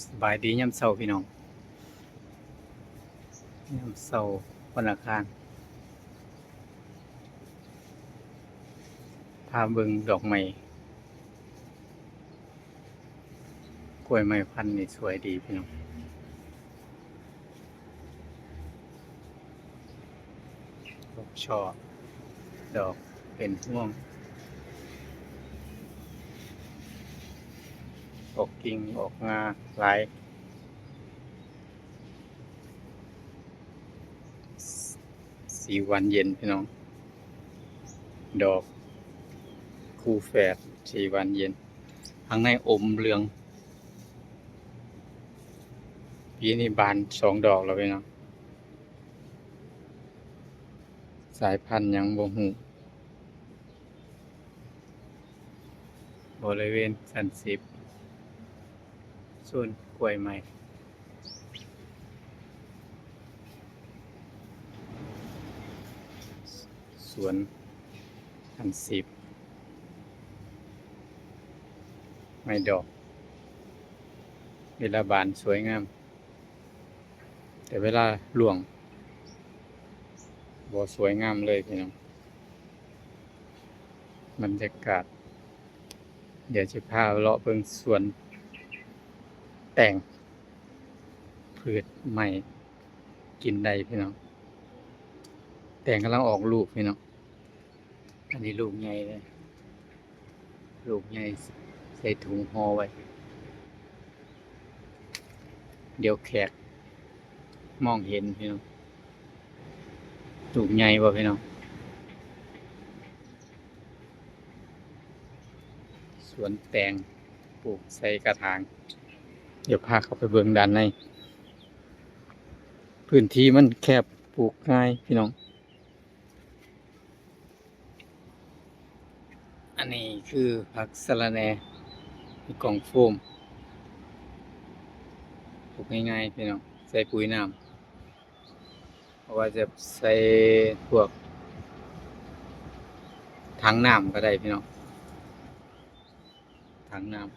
ສະບາຍດີຍາມເຊົ້າພີ່ນ້ອງ, ຍາມເຊົ້າວັນອັງຄານ ພາເບິ່ງດອກໄມ້ ກ້ວຍໄມ້ພັນນີ້ສວຍດີພີ່ນ້ອງ. ດອກຊ່ອ ດອກເປັນພວງ ອອກກິ່ງອອກງ່າຫຼາຍ. ສ- ສີຫວານເຢັນພີ່ນ້ອງ, ດອກຄູ່ແຝດສີຫວານເຢັນ, ຂ້າງໃນອົມເຫຼືອງ. ປີນີ້ບານສອງດອກແລ້ວພີ່ນ້ອງ. ສາຍພັນຫຍັງບໍ່ຮູ້. ບໍລິເວນຊັ້ນສິບ ໂຊນກ້ວຍໄມ້ ສວນຊັ້ນສິບ ໄມ້ດອກ ເວລາບານສວຍງາມ. ແຕ່ເວລາລ່ວງບໍ່ສວຍງາມເລີຍພີ່ນ້ອງ. ບັນຍາກາດ ດຽວຊິພາເລາະເບິ່ງສວນແຕງ ພືດໄມ້ກິນໄດ້ພີ່ນ້ອງ. ແຕງກຳລັງອອກລູກພີ່ນ້ອງ. ອັນນີ້ລູກໃຫຍ່ເດ້ ລູກໃຫຍ່ ໃສ່ຖົງຫໍ່ໄວ້ ດຽວແຂກມອງເຫັນພີ່ນ້ອງ. ລູກໃຫຍ່ບໍ່ພີ່ນ້ອງ? ສວນແຕງ ປູກໃສ່ກະຖາງ. ດຽວພາເຂົ້າໄປເບິ່ງດ້ານໃນ. ພື້ນທີ່ມັນແຄບ ປູກງ່າຍພີ່ນ້ອງ. ອັນນີ້ຄືຜັກສະລະແໜ່ ມີກ່ອງໂຟມ ປູກງ່າຍໆ ພີ່ນ້ອງ. ໃສ່ປຸ໋ຍນ້ຳ ເພາະວ່າຈະໃສ່ພວກຖັງນ້ຳກໍໄດ້ພີ່ນ້ອງ, ຖັງນ້ຳ.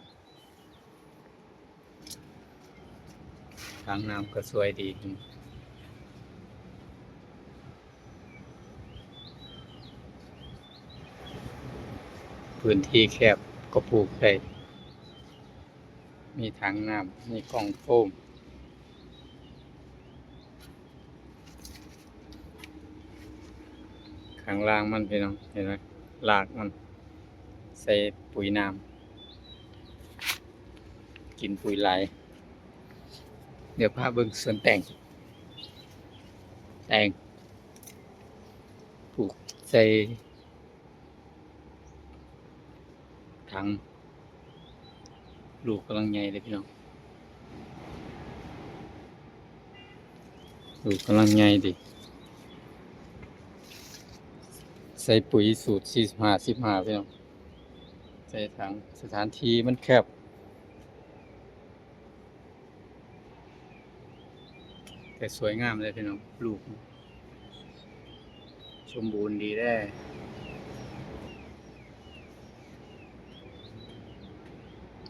ຖັງນ້ຳກໍສວຍດີ. ພື້ນທີ່ແຄບກໍປູກໄດ້. ມີຖັງນ້ຳ ມີກ່ອງໂຟມ. ຂ້າງລ່າງມັນ ພີ່ນ້ອງ ເຫັນໄໝ? ລາກມັນໃສ່ປຸ໋ຍນ້ຳ ກິນປຸ໋ຍຫຼາຍ. ດຽວພາເບິ່ງສວນແຕງ ແຕງ ປູກໃສ່ ຖັງ. ລູກກຳລັງໃຫຍ່ເດ້ພີ່ນ້ອງ, ລູກກຳລັງໃຫຍ່ດີ. ໃສ່ປຸ໋ຍສູດສີ່ສິບຫ້າ ສິບຫ້າ ພີ່ນ້ອງ, ໃສ່ຖັງ. ສະຖານທີ່ມັນແຄບ. ແຕ່ສວຍງາມເດ້ພີ່ນ້ອງ, ລູກສົມບູນດີເດ້.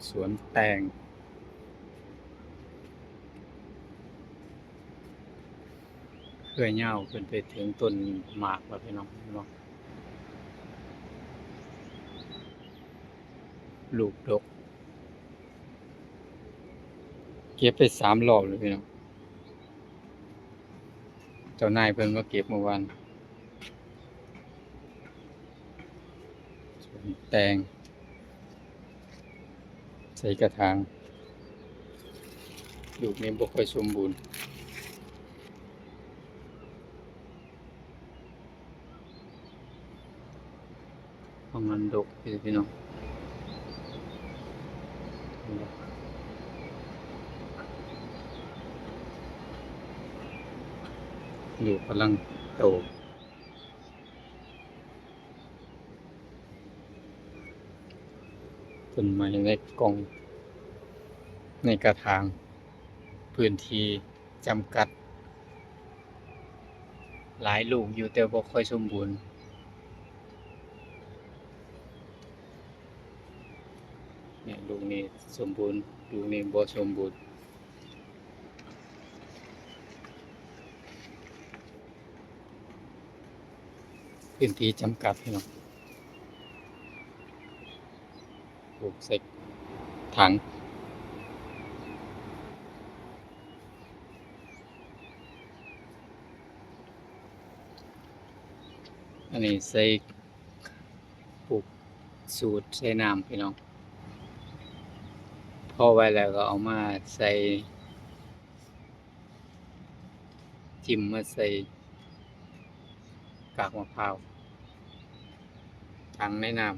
ສວນແຕງ ເຄືອຍາວຂຶ້ນໄປເຖິງຕົ້ນໝາກແລ້ວພີ່ນ້ອງ, ເຫັນບໍ່? ລູກດົກ. ເກັບໄປສາມລອບແລ້ວພີ່ນ້ອງ, ເຈົ້ານາຍເພິ່ນມາເກັບມື້ວານ. ແຕງໃສ່ກະຖາງ, ລູກນີ້ບໍ່ຄ່ອຍສົມບູນ. ຂອງມັນດົກຢູ່ພີ່ນ້ອງ, ລູກກຳລັງໂຕ. ຕົ້ນໄມ້ໃນກ່ອງ ໃນກະຖາງ ພື້ນທີ່ຈຳກັດ, ຫຼາຍລູກຢູ່ແຕ່ບໍ່ຄ່ອຍສົມບູນ. ນີ້ ລູກນີ້ສົມບູນ, ລູກນີ້ບໍ່ສົມບູນ. ພື້ນທີ່ຈຳກັດພີ່ນ້ອງ ປູກໃສ່ຖັງ. ອັນນີ້ໃສ່ ປູກສູດໃສ່ນ້ຳພີ່ນ້ອງ ເພາະໄວ້ແລ້ວກໍເອົາມາໃສ່ ຈິ້ມມາໃສ່ກາກມະພ້າວ ຝັງໃນນ້ຳ.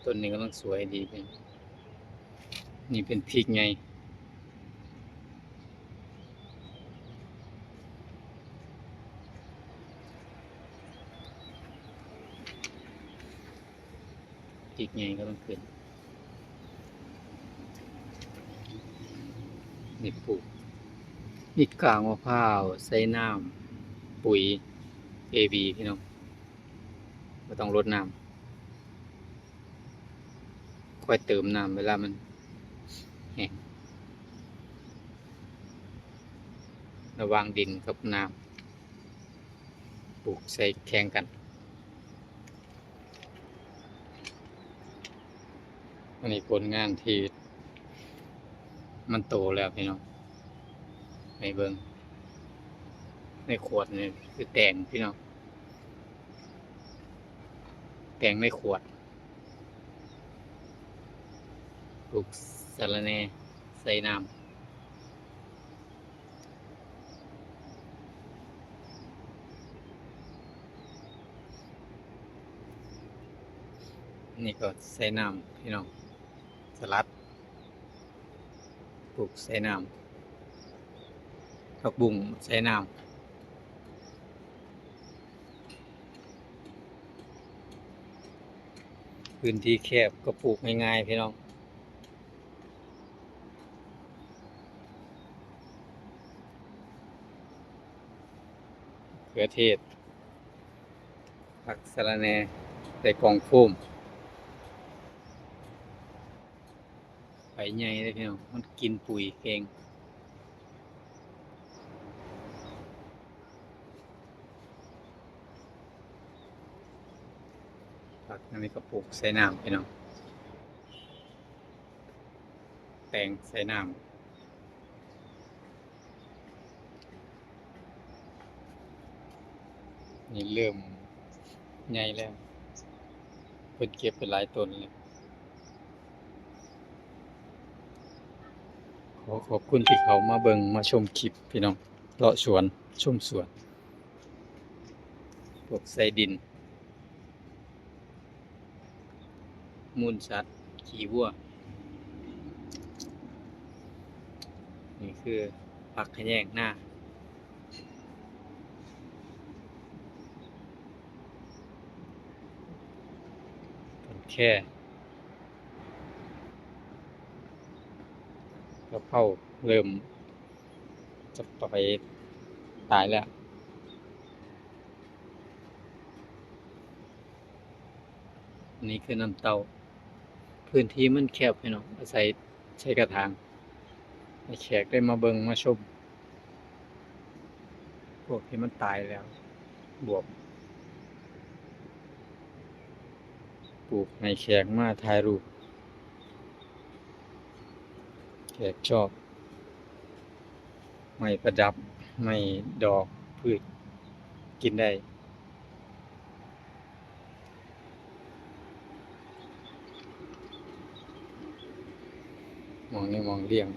ຕົ້ນນີ້ກຳລັງສວຍດີເລີຍ ນີ້ເປັນພິກໃຫຍ່ ພິກໃຫຍ່ກຳລັງຂຶ້ນ ນີ້ປູກ ມີກາກມະພ້າວ ໃສ່ນ້ຳ ປຸ໋ຍ ເອ ບີ ພີ່ນ້ອງ ບໍ່ຕ້ອງລົດນ້ຳ ຄ່ອຍເຕີມນ້ຳເວລາມັນແຫ້ງ ລະຫວ່າງດິນກັບນ້ຳ ປູກໃສ່ແຂ່ງກັນ. ອັນນີ້ຜົນງານທີ່ມັນໂຕແລ້ວພີ່ນ້ອງ ໃຫ້ເບິ່ງ ໃນຂວດນີ້ຄືແຕງພີ່ນ້ອງ ແຕງໃນຂວດ. ປູກສະລະແໜ່ໃສ່ນ້ຳ ນີ້ກໍໃສ່ນ້ຳພີ່ນ້ອງ ສະຫຼັດ ປູກໃສ່ນ້ຳ ຜັກບຸ້ງໃສ່ນ້ຳ ພື້ນທີ່ແຄບກໍປູກງ່າຍໆ ພີ່ນ້ອງ ເຂືອເທດ ຜັກສະລະແໜ່ ໃສ່ກ່ອງໂຟມ ໃບໃຫຍ່ເດ້ພີ່ນ້ອງ ມັນກິນປຸ໋ຍເກັ່ງ. ຜັກອັນນີ້ກໍປູກໃສ່ນ້ຳພີ່ນ້ອງ ແຕງໃສ່ນ້ຳ. ນີ້ເລີ່ມໃຫຍ່ແລ້ວ ເພິ່ນເກັບໄປຫຼາຍຕົ້ນແລ້ວ. ຂໍຂອບຄຸນທີ່ເຂົ້າມາເບິ່ງມາຊົມຄລິບພີ່ນ້ອງ ເລາະສວນ ຊົມສວນ ປູກໃສ່ດິນ. ມູນສັດ ຂີ້ວັວ. ນີ້ຄືຜັກຂະແຍງນາ ຕົ້ນແຄ ກະເພົາເລີ່ມຈະໄປຕາຍແລ້ວ. ນີ້ຄືນ້ຳເຕົ້າ ພື້ນທີ່ມັນແຄບພີ່ນ້ອງ ອາໄສໃສ່ກະຖາງ ໃຫ້ແຂກໄດ້ມາເບິ່ງມາຊົມ ພວກທີ່ມັນຕາຍແລ້ວ ບວບ ປູກໃຫ້ແຂກມາຖ່າຍຮູບ ແຂກຊອບ ໄມ້ປະດັບ ໄມ້ດອກ ພືດກິນໄດ້. ໝ່ອງນີ້ໝ່ອງລ້ຽງ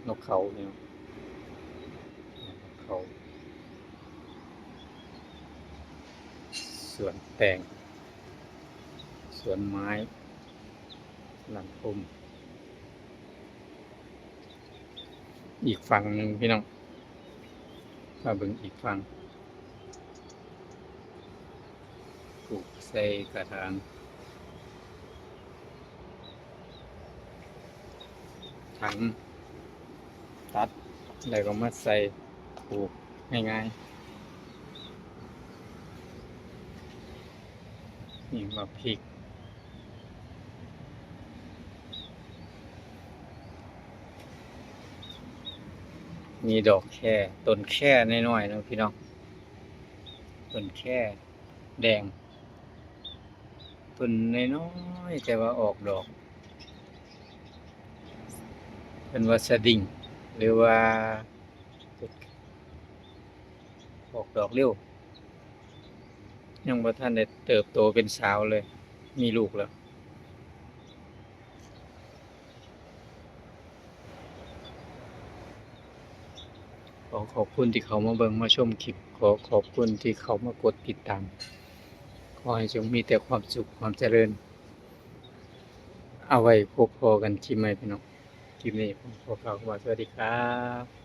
ນົກເຂົາເນາະ ນົກເຂົາ ສວນແຕງ ສວນໄມ້ ຫຼັງພົມ. ອີກຝັ່ງໜຶ່ງພີ່ນ້ອງ ມາເບິ່ງອີກຝັ່ງ ປູກໃສ່ກະຖາງ ຖັງ ຕັດ ແລ້ວກໍມາໃສ່ ປູກງ່າຍໆ. ນີ້ໝາກພິກ ໝາກພິກ ໝາກ ມີດອກແຄ ຕົ້ນແຄນ້ອຍໆເນາະພີ່ນ້ອງ ຕົ້ນແຄແດງ ຕົ້ນນ້ອຍໆ ແຕ່ວ່າອອກດອກ ເອີ້ນວ່າສະດິງ ຫຼືວ່າ ອອກດອກເລັວ ຍັງບໍ່ທັນໄດ້ເຕີບໂຕເປັນສາວເລີຍ ມີລູກແລ້ວ. ຂໍຂອບຄຸນທີ່ເຂົ້າມາເບິ່ງມາຊົມຄລິບ ຂໍຂອບຄຸນທີ່ເຂົ້າມາກົດຕິດຕາມ ຂໍໃຫ້ຈົ່ງມີແຕ່ຄວາມສຸກຄວາມຈະເລີນ ເອົາໄວ້ພົບພໍ້ກັນຄລິບໃໝ່ພີ່ນ້ອງ ຄລິບນີ້ຂໍກ່າວຄຳວ່າສະຫວັດດີຄັບ.